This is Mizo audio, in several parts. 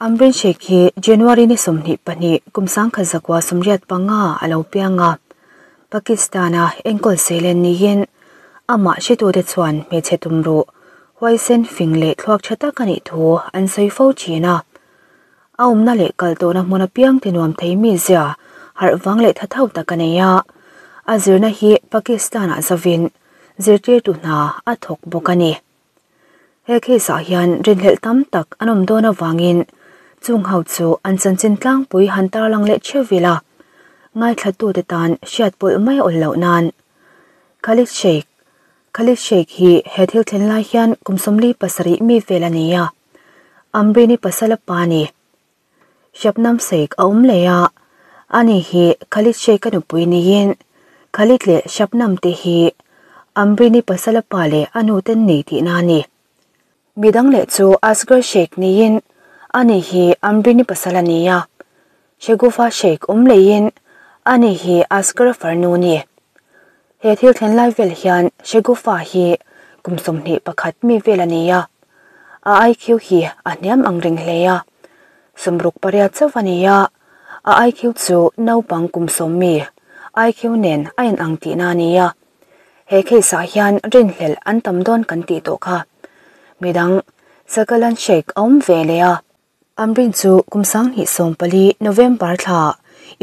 Amrin Sheikh hi January ni 22 kum 1985 a lo piang a. Pakistan-a enkawl seilen niin amah hretute chuan hmeichhe tumruh huaisen fing leh thluak tha tak a nih thu an sawi fo thin a. A awmna leh kal tawhna hmun apiang ti nuam thei mi zia harh vang leh tha tho tak a nei a. A zirna hi Pakistan-ah zavin zirtirtu hna a thawk bawk a ni. He case ah hian rinhlelh tam tak an awm dawn avangin chung ho chu an chanchin tlangpui han tarlang leh theuh ila, ngaithlatute tan hriat pawlh mai awl loh nan. Khalid Sheikh Khalid Sheikh hi he thil thlen lai hian kum 47 mi vel a ni a, Amrini pasal a pa a ni. Shabnam Sheikh a awm leh a, ani hi Khalid Sheikh a nupui niin Khalid leh Shabnam te hi Amrini pasal a pa leh a nu ten nei tihna a ni. Midang leh chu Asghar Sheikh niin ani hi Amrini pasal a ni a, Shagufa Sheikh awm leiin ani hi Asghar a farnu a ni. He thil thlen lai vel hian Shagufa hi kum 21 mi vel a ni a, a IQ hi a hniam ang reng hle a, 68 chauh a ni a, a IQ chu naupang kum 10 mi IQ nen a inang tihna a ni a. He case ah hian rinhlelh an tam dawn kan tih tawh kha. Midang Sakalan Sheikh a awm ve leh a. Amrin chu kum 2014 November thla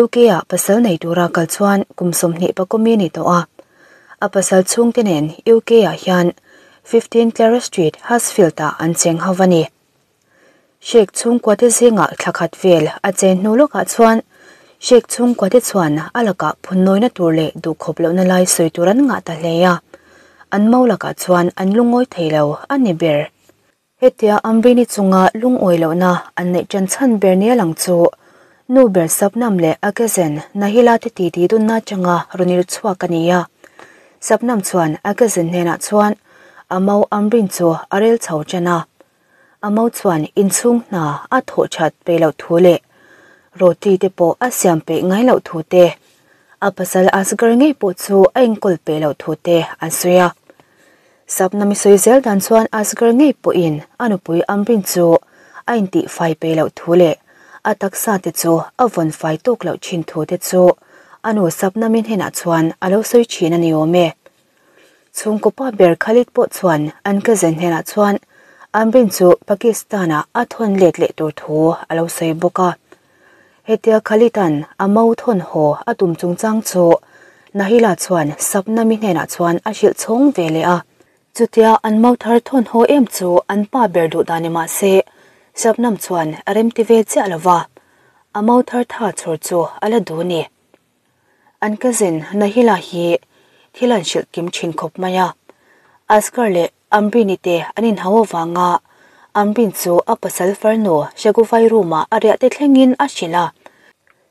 UK ah pasal nei tura kal chuan kum 23 mi ni tawh a. A pasal chhungte nen UK ah hian 15 Clara Street, Huddersfield ah an cheng ho a ni. Sheikh chhungkua te zingah thla khat vel a chen hnu lawkah chuan Sheikh chhungkua te chuan a lakah phunnawina tur leh duhkhawp lohna lai sawi tur an ngah ta hle a. An mo lakah chuan an lungawi thei lo a ni ber. Hetia Amrini chunga lungawi lohna an neih ṭan chhan ber nia lang chu nu ber Sapnam leh a cousin Nahila te titi dunna aṭanga rawn ir chhuak a ni a. Sapnam chuan a cousin hnenah chuan a mo Amrin chu a rel chho ṭan a. A mo chuan inchhung hna a thawh ṭhat peih loh thu leh roti te pawh a siam peih ngai loh thu te, a pasal Asghar ngei pawh chu a enkawl peih loh thu te an sawi a. Sapnami sawi zel dan chuan Asghar ngei pawhin a nupui Amrin chu a intih fai peih loh thu leh a taksa te chu a vawn fai tawk loh thin thu te chu a nu Sapnami hnenah chuan a lo sawi thin a ni awm e. Chhungkaw pa ber Khalid pawh chuan an cousin hnenah chuan Amrin chu Pakistan-ah a thawn let leh tur thu a lo sawi bawk a. Hetia Khalid-a'n a mo thawn haw a tum chungchang chu Nahila chuan Sapnami hnenah chuan a hrilh chhawng ve leh a. Chutia an mo thar thawn haw em chu an pa ber duh dan ni mah se, Sapnam chuan a remti ve chiah lo va, a mo thar tha chhawr chu a la duh ni. An cousin Nahila hi thil an hrilh kim thin khawp mai a, Asghar leh Amrini te an inhau avanga Amrin chu a pasal farnu Shagufai room-ah a riah te thlengin a hrilh a.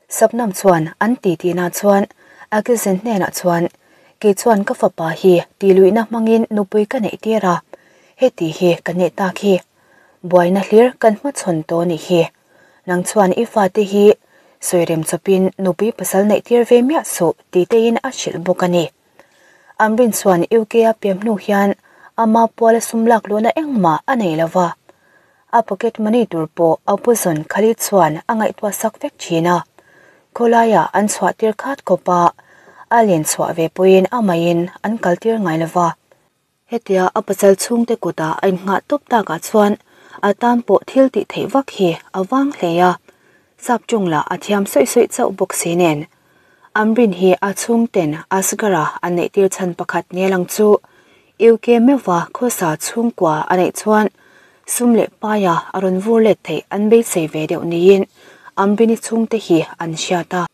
Sapnam chuan an titi-na chuan a cousin hnenah chuan, Kei chuan ka fapa hi tihluihna hmangin nupui ka neih tir a, heti hi ka neih tak hi. Buaina hlir kan hmachhawn tawh nih hi. Nang chuan i fate hi sawirem chawpin nupui pasal neih tir ve miah suh tih tein a hrilh bawk a ni. Amrin chuan UK a pem hnu hian ama puala sum lak luhna engmah a nei lo va. A pocket money tur pawh a puzawn Khalid chuan a ngaihtuah sak vek thin a. Khawlaiah an chhuah tir khat khawp a, a len chhuah ve pawhin amaiin an kal tir ngai lo va. Hetia a pasal chhungte kutah a innghah tawp takah chuan a tan pawh thil tih theih vak hi a vang hle a, sap ṭawng lah a thiam sawih sawih chauh bawk si nen. Amrin hi a chhungten Asghar-a an neih tir chhan pakhat nia lang chu UK meuhva khawsa chhungkua a neih chuan sum leh paia a rawn vur let theih an beisei ve deuh niin Amrini chhungte hi an hriat a.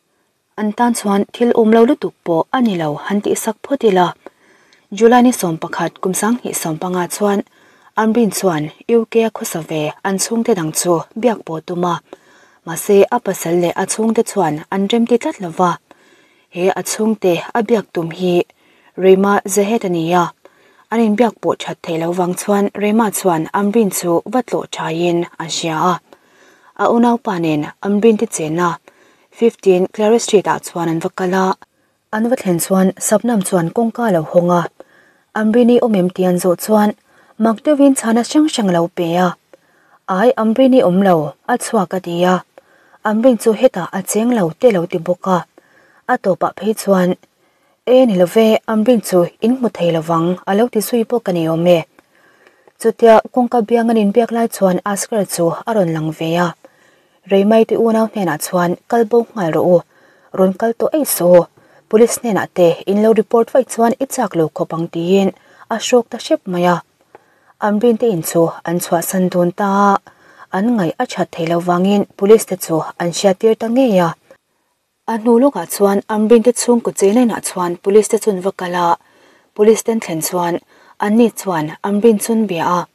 An tan chuan thil awm lo lutuk pawh a ni lo han tih sak phawt ila. July ni 11 kum 2015 chuan Amrin chuan UK a khawsa ve an chhungte dang chu biak pawh tum a. Mahse a pasal leh a chhungte chuan an remti tlat lo va. He a chhungte a biak tum hi Rema Zahed a ni a. An inbiak pawh that theih lo vang chuan Rema chuan Amrin chu va tlawh thaiin an hria a. A unaupa nen Amrin te chenna 15 Clara Street ah chuan an va kal a. An va thlen chuan Sapnam chuan kawngka a lo hawng a. Amrini awm em tih an zawh chuan mak deuhin chhana hrang hrang a lo pe a. Ai Amrini awm lo, a chhuak a ti a. Amrin chu hetah a cheng lo te lo ti bawk a. A tawpah phei chuan, E ni lo ve, Amrin chu in hmu thei lo vang a lo ti zui bawk a ni awm e. Chutia kawngka biang an inbiak lai chuan Asghar chu a rawn lang ve a. Reimai te unau hnenah chuan kal bo nghal rawh u, rawn kal tawh ei suh u, police hnenah te in lo report vaih chuan i chak lo khawp ang tiin a hrawk ta hrep mai a. Amrin te in chu an chhuahsan dun ta a, an ngaih a that thei lo vangin police te chu an hriattir ta ngei a. A hnu lawkah chuan Amrin te chhungkaw cheilainah chuan police te chun va kal a, police ten thlen chuan anni chuan Amrin chun bia a,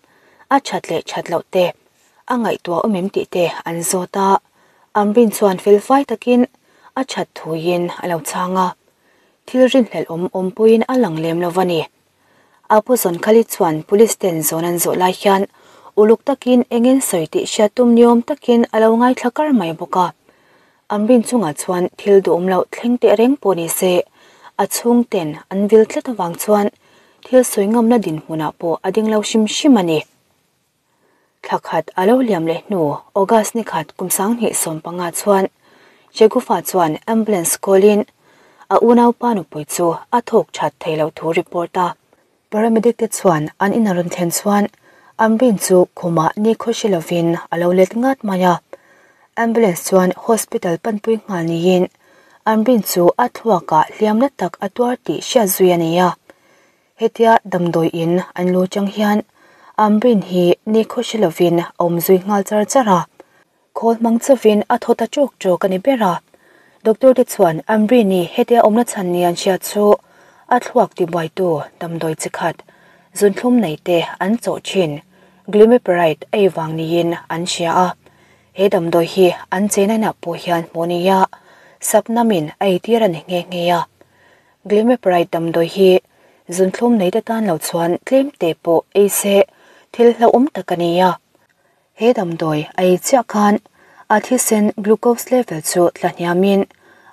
a that leh that loh te, a ngaihtuah awm em tih te an zawt a, Amrin chuan fel fai takin a that thuiin a lo chhang a, thil rinhlelh awm awm pawhin a lang lem lo va ni. A pu zawn Khalid chuan police ten zawn an zawh lai hian uluk takin engin sawi tih hriat tum niawm takin a lo ngaithla kar mai bawk a. Amrin chungah chuan thil duhawm loh thleng teh reng pawh ni se, a chhung ten an vil tlat avang chuan thil sawi ngamna dinhmunah pawh a ding lo hrim hrim a ni. Thla khat a lo liam leh hnu August ni khat kum 2015 chuan Chegufa chuan ambulance call in a unaupa nupui chu a thawk that thei lo thu report a. Paramedic te chuan an in a rawn thlen chuan Amrin chu khumah ni khawhri lovin a lo let ngat mai a. Ambulance chuan hospital panpui nghal niin Amrin chu a thluakah hliamna tak a tuar tih hriat zui a ni a. Hetia damdawi in an lu chang hian Amrin hi ni khawhri lovin a awm zui nghal char char a, khawl hmang chauhin a thaw ta ṭawk ṭawk a ni ber a. Doctor te chuan Amrin hi hetia awmna chhan ni an hriat chu a thluak tibuaitu damdawi chi khat zunthlum nei te an chawh thin Glimepiride a ei vang niin an hria a. He damdawi hi an chenainah pawh hian hmuh nia sapnamin a eitir a ni nghe nghe a. Glimepiride damdawi hi zunthlum nei te tan lo chuan tlem te pawh ei se thil hlauhawm tak a ni a. He damdawi a ei chiah khan a thisen glucose level chu tla hniamin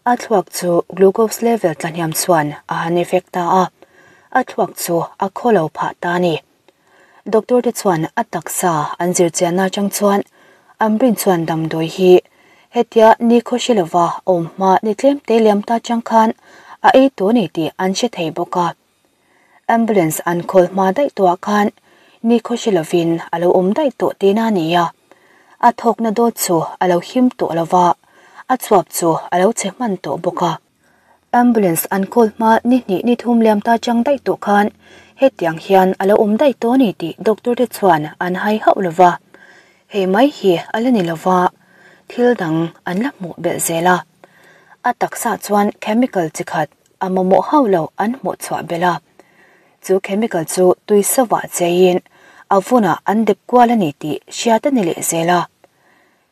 a thluak chu glucose level tla hniam chuan a han effect ta a, a thluak chu a khaw lo phah ta a ni. Doctor te chuan a taksa an zir chianna atang chuan Amrin chuan damdawi hi hetia ni khaw hre lova awm hma ni tlem te liam ta chang khan a ei tawh ni tih an hre thei bawk a. Ambulance an khawl hma daih tawhah khan ni khaw hre lovin a lo awm daih tawh tihna a ni a. A thawkna dawt chu a lo him tawh lova, a chuap chu a lo che hman tawh bawk a. Ambulance an call hma ni hnih ni thum liam ta chang daih tawh khan hetiang hian a lo awm daih tawh a ni tih doctor te chuan an hai hauh lo va. Hei mai hi a la ni lo va, thil dang an la hmuh belh zel a. A taksa chuan chemical chi khat a mamawh hauh lo an hmuh chhuah belh a. Chu chemical chu tui sava cheiin a vunah an dep kual a ni tih hriat a ni leh zel a.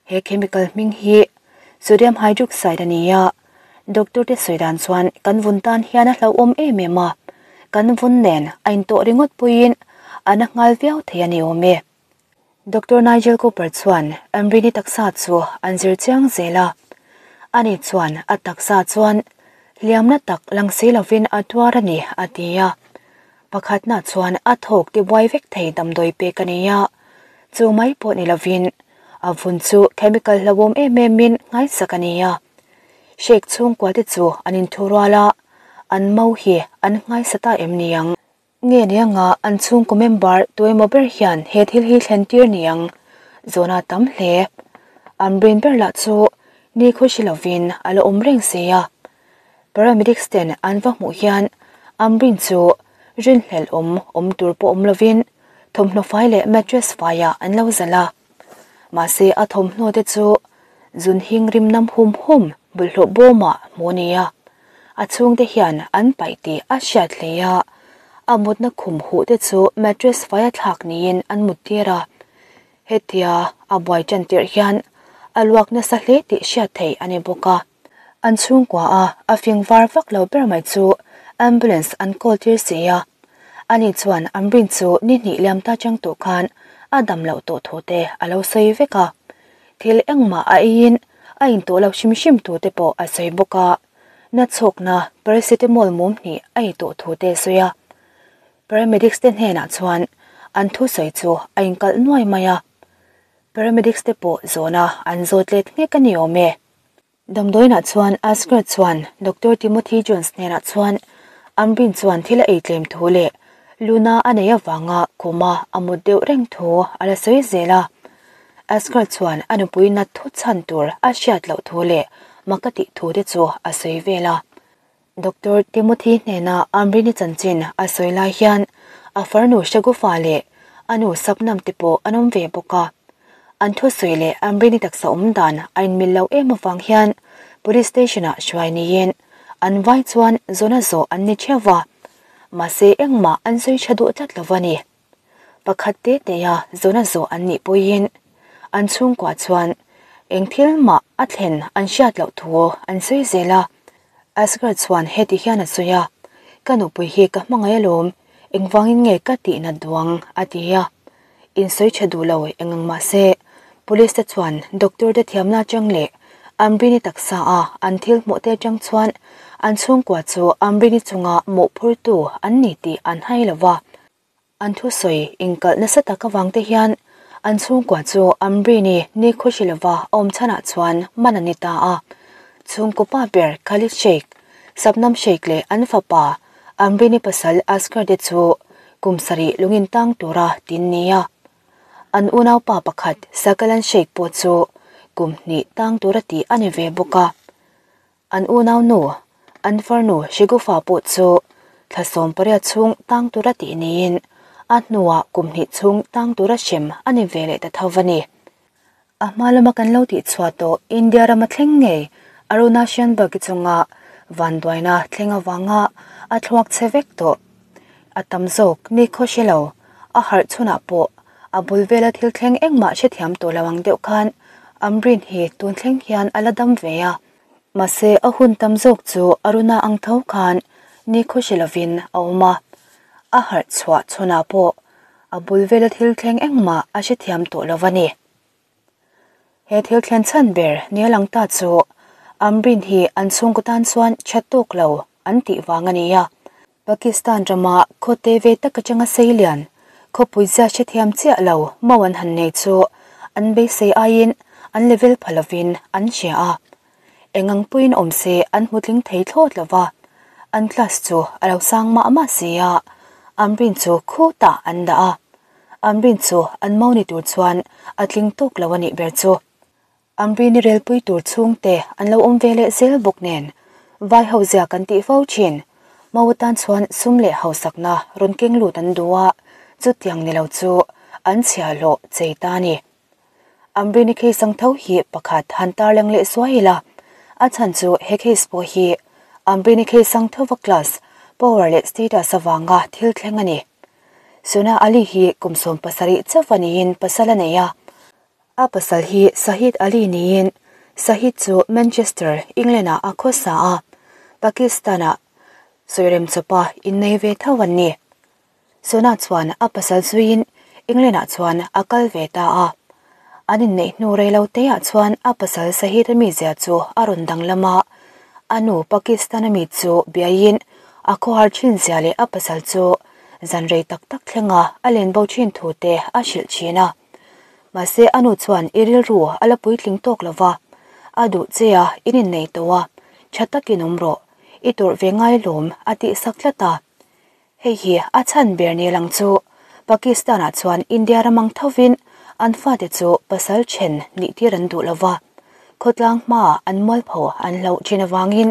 He chemical hming hi sodium hydroxide a ni a, doctor te sawi dan chuan kan vun tan hian a hlauhawm em em a, kan vun nen a intawh ringawt pawhin a na nghal viau thei a ni awm e. Doctor Nigel Cooper chuan Amrini taksa chu an zir chiang zel a, ani chuan a taksa chuan hliamna tak lang si lovin a tuar a ni a ti a, pakhatna chuan a thawk tibuai vek thei damdawi pek a ni a, chu mai pawh ni lovin A vun chu chemical hlauhawm em em in nghaisak a ni a. Sheikh chhungkua te chu an inthu rual a, an mau hi an nghaisa ta em ni ang? Nge ni anga an chhungkaw member tuemaw ber hian he thil hi thlen tir ni ang? Zawhna tam hle. An brain ber lah chu ni khawihri lovin a la awm reng si a. Paramedics ten an va hmuh hian Ambreen chu rinhlelh awm awm tur pawh awm lovin thawmhnaw fai leh mattress faiah an lo zalh a. Mahse a thawmhnaw te chu zun hing rim nam hum hum bawlhhlawh bawmah hmuh a ni a. A chhungte hian an paih tih a hriat hle a, a mutna khum huh te chu mattress faia thlak niin an mut tir a. Hetia a buai tan tirh hian a luak nasa hle tih hriat theih a ni bawk a. An chhungkua a a fing var vak lo ber mai chu ambulance an call tir si a. Ani chuan Amrin chu ni hnih liam ta chang tawh khan a dam loh tawh thu te a lo sawi vek a. Thil engmah a eiin a in tawh lo hrim hrim thu te pawh a sawi bawk a. Na chhawkna paracetamol mum hnih a ei tawh thu te a sawi a. Paramedics te hnenah chuan an thusawi chu a inkalh nuai mai a. Paramedics te pawh zawhna an zawt let nghek a ni awm e. Damdawiinah chuan Asghar chuan Doctor Timothy Jones hnenah chuan Ambreen chuan thil a ei tlem thu leh Luna a nei avanga khuma a mut deuh reng thu a la sawi zel a. Asghar chuan a nupui nat thu chhan tur a hriat loh thu leh mak a tih thu te chu a sawi vel a. Doctor Timothy hnena Amrini chanchin a sawi lai hian a farnu Shagufa leh a nu Sapnam te pawh an awm ve bawk a. An thusawi leh Amrini taksa awm dan a inmil lo em avang hian Police Station-ah hruai niin an vai chuan zawna zawh an ni theuh va, mahse engmah an sawi tha duh tlat lo va ni. Pakhat te te-a zawna zawh an nih pawhin an chhungkua chuan eng thil mah a thlen an hriat loh thu an sawi zel a. Asghar chuan heti hian a sawi a, Ka nupui hi ka hmangaih alawm, engvangin nge ka tih nat duh ang? a ti a. Insawi tha duh lo eng ang mah se, police te chuan doctor te thiamna atang leh Amrini taksa a an thil hmuh te atang chuan an chhungkua chu Amrini chunga mawhphurtu an ni tih an hai lo va. An thusawi inkalh nasa tak avang te hian an chhungkua chu Amrini ni khushi lova a awm chhanah chuan man a ni ta a. Chhungkaw pa ber Khalid Sheikh, Sabnam Sheikh leh an fapa Amrini pasal Asghar te chu kum sarih lungin tang tura tin ni a. An unaupa pakhat Sakalan Sheikh pawh chu kum hnih tang tura tih a ni ve bawk a. An unau nu, an farnu Shigufa pawh chu thla 18 chhung tang tura tih niin a hnuah kum hnih chhung tang tura hrem a ni ve leh ta tho va ni. A hma lama kan lo tihchhuah tawh India rama thleng ngei Aruna Shanbhag-i chunga vanduaina thleng avanga a thluak che vek tawh. A tam zawk ni khaw hre lo, a harh chhunah pawh a bul vela thil thleng engmah hrethiam tawh lo ang deuh khan Ambreen hi tun thleng hian a la dam ve a. Mahse a hun tam zawk chu Aruna ang tho khan ni khaw hre lovin a awm a. A harh chhuah chhunah pawh a bul vela thil thleng engmah a hrethiam tawh lo a ni. He thil thlen chhan ber nia lang ta chu Ambreen hi an chhungkaw tan chuan that tawk lo an tih vang a ni a. Pakistan rama khawte ve tak atanga sei lian, khawpui zia hrethiam chiah lo mau an han nei chu an beisei aiin an level pha lovin an hria a. Eng ang pawhin awm se an hmu tling thei thlawt lo va, an class chu a lo sang mah mah si a, Ambreen chu khutah an dah a. Ambreen chu an mau ni tur chuan a tling tawk lo a nih ber chu. Ambreen-i relpui tur chhungte an lo awm ve leh zel bawk nen, vai ho zia kan tih fo thin. Mau atan chuan sum leh hausakna rawn keng lut an duh a, chutiang ni lo chu an chhia hlawh chei ta a ni. Ambreen-i case ang tho hi pakhat han tarlang leh suai ila, a chhan chu he case pawh hi Ambreen-i case ang thova class, power leh status avanga thil thleng a ni. Sona Ali hi kum 17 chauh a niin pasal a nei a. A pasal hi Sahid Ali niin Sahid chu Manchester, England-ah a khawsa a, Pakistan-ah sawirem chawpa innei ve tho an ni. Sona chuan a pasal zuiin England-ah chuan a kal ve ta a. An inneih hnu rei lo teah chuan a pasal Sahid-a mizia chu a rawn danglam a, a nu Pakistan-a mi chu biaiin a khawhar thin zia leh a pasal chu zan rei tak tak thlenga a len bo thin thu te a hrilh thin a. Mahse a nu chuan i rilru a la puitling tawk lo va, a duh che a, in innei tawh a, tha takin awm rawh, i tawrh ve ngai lawm a tih sak tlat a. Hei hi a chhan ber ni lang chu Pakistan-ah chuan India ramang thovin an fate chu pasal then nih tir an duh lo va, khawtlang hmaah an mualpho an hlauh thin avangin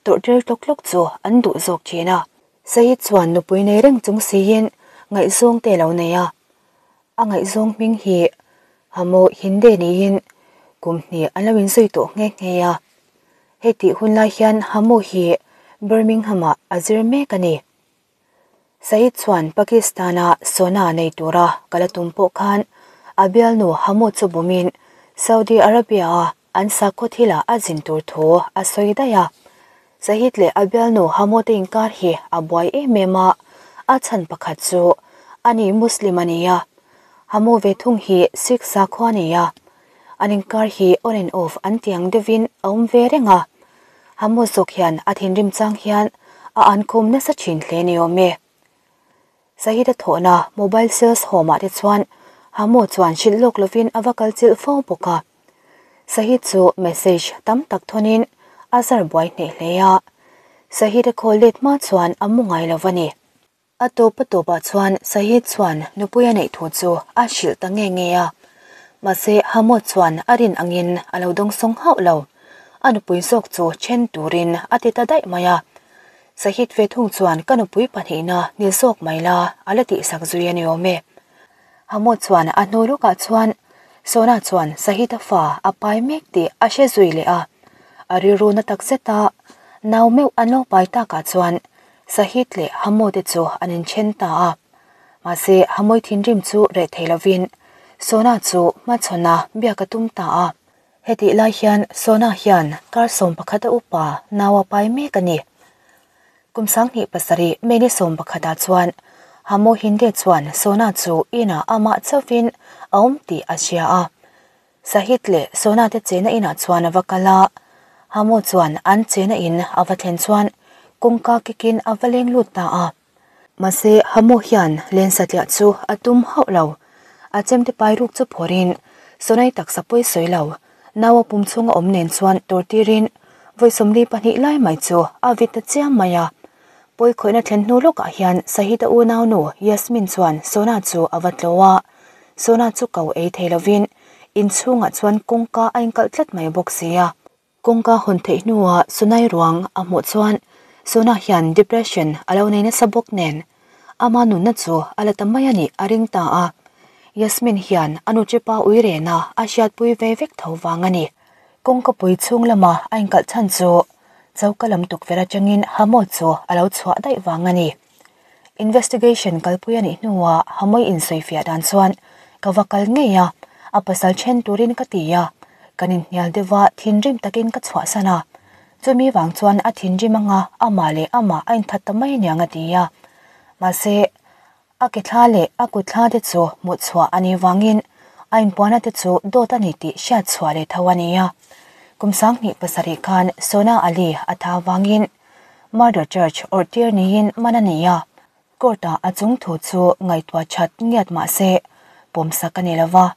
tawrh tir tlawk tlawk chu an duh zawk thin a. Said chuan nupui nei reng chung siin ngaihzawng te lo nei a, a ngaihzawng hming hi Hamo Hinde niin kum hnih an lo inzui tawh nghe nghe a. Hetih hun lai hian Hamo hi Birmingham-ah a zir mek a ni. Said chuan Pakistan-a Sona nei tura kal a tum pawh khan a bialnu Hamo chu bumin Saudi Arabia-a An sakhaw thilah a zin tur thu a sawi daih a. Zahid leh a bialnu Hamote inkar hi a buai em em a, a chhan pakhat chu ani Muslim a ni a, Hamo ve thung hi Sikh sakhua a ni a. An inkar hi on and off an ti ang deuhin a awm ve reng a. Hamo zawk hian a thinrim chang hian a ankhum nasa thin hle ni awm e. Zahid a thawhna mobile sales home ah te chuan Hamo chuan hrilh lawk lovin a va kal chilh fo bawk a. Sahid chu message tam tak thawnin a zar buai hneh hle a. Sahid a call let hma chuan a mu ngai lo va ni. A tawp a tawpah chuan Sahid chuan nupui a neih thu chu a hrilh ta nge nge a. Mahse Hamo chuan a rin angin a lo dawngsawng hauh lo. A nupui zawk chu then turin a ti ta daih mai a. Sahid ve thung chuan ka nupui pahnihna ni zawk mai la a la tihsak zui a ni awm e. Hamo chuan a hnu lawkah chuan Sona chuan Sahid-a fa a pai mek tih a hre zui leh a. A rilru na tak zet a, nau meuh an lo pai takah chuan Sahid leh Hamo te chu an inthen ta a. Mahse Hamoy thinrim chu reh thei lovin Sona chu hmachhawn-a biak a tum ta a. Hetih lai hian Sona hian kar 11 a upa nau a pai mek a ni. Kum 27 May ni 11 ah chuan Hamo Hinde chuan Sona chu inah amah chauhin a awm tih a hria a. Sahid leh Sona te chena inah chuan a va kal a. Hamo chuan an chena in a va thlen chuan kawngka kikin a va leng lut ta a. Mahse Hamo hian len satliah chu a tum hauh lo. A chemte pai ruk chu phawrhin Sonai taksa pawi sawi lo nau a pum chhunga awm nen chuan tawrtirin vawi 42 lai mai chu a vit ta chiam mai a. Pawi khawihna thlen hnu lawkah hian Sahid-a unaunu Yasmin chuan Sona chu a va tlo a. Sona chu ko ei thei lovin inchhungah chuan kawngka a inkalh tlat mai bawk si a. Kawngka hawn theih hnuah Sonai ruang a hmuh chuan Sona hian depression a lo nei nasa bawk nen ama nunna chu a la ta mai a nih a ring ta a. Yasmin hian a nu chepa ui rena a hriatpui ve vek tho vang a ni. Kawngka pui chhung lama a inkalh chhan chu choka lam tukverh atangin Hamo chu a lo chhuah daih vang a ni. Investigation kalpui a nih hnuah Hamoy insawifiah dan chuan ka va kal ngei a, a pasal then turin ka ti a, kan inhnial deuh a thinrim takin ka chhuahsan a. Chumi vang chuan a thinrim anga amah leh amah a inthat ta mai aniang a ti a. Mahse, a ke thla leh a kut thla te chu hmuh chhuah a nih vangin a inpuahna te chu dawt a ni tih hriat chhuah leh tho a ni a. Kum 27 khan Sona Ali a tha vangin Murder charge awrh tir niin man a ni a, court-ah a chung thu chu ngaihtuah that ngiat mah se pawmsak a ni lo va.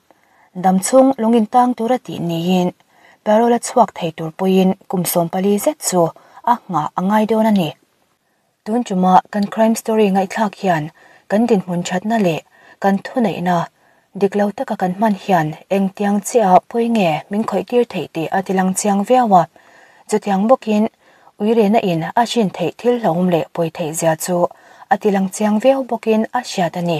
Dam chhung lung intang tura tih niin parole a chhuak thei tur pawhin kum 14 zet chu a nghah a ngai dawn a ni. Tun tuma kan crime story ngaihthlak hian kan dinhmun thatna leh kan thuneihna dik lo taka kan hman hian engtiang chiah pawi nge min khawih tir theih tih a tilang chiang viau a. Chutiang bawkin uirena in a hrin theih thil hlauhawm leh pawi theih zia chu a tilang chiang viau bawkin a hriat a ni.